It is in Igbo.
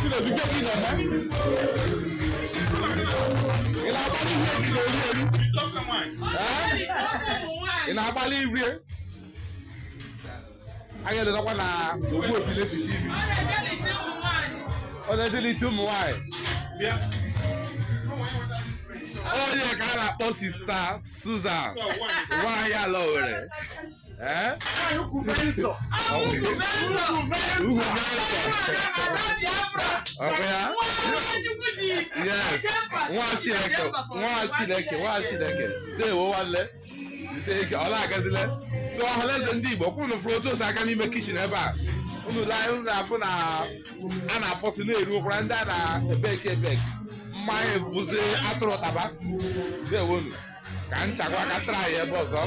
Chinedu, nke gị na-eme? Ị na-agbalị ihe gị na-eri eri? Ee? Ị na-agbalị iri? Anyị elodakwa na ogbu opi na-eficha imi. Ọ na-ejelite ụmụ nwaanyị. Onye ka a na-akpọ Sista Susan, nwaanyị ala Owerri. Ee? Ugwu Mensọ. Ọkụ ya? Yes. Nwa Chineke, nwa Chineke, nwa Chineke. Ndewo nwanne. Ise ike, ọ na-agazile. So ọhaneze ndị Igbo, kwunu fụrụ otu o si aga n'ime kichin ebe a. Unu lee anya, unu na-afụ na a na-afọsị na-eru ụkwara ndị a na-ebeki ebeki. Mmanya bụzi atụrụ taba. Ndewonu. Ka nchakwa ka tara ya ebe ọzọ.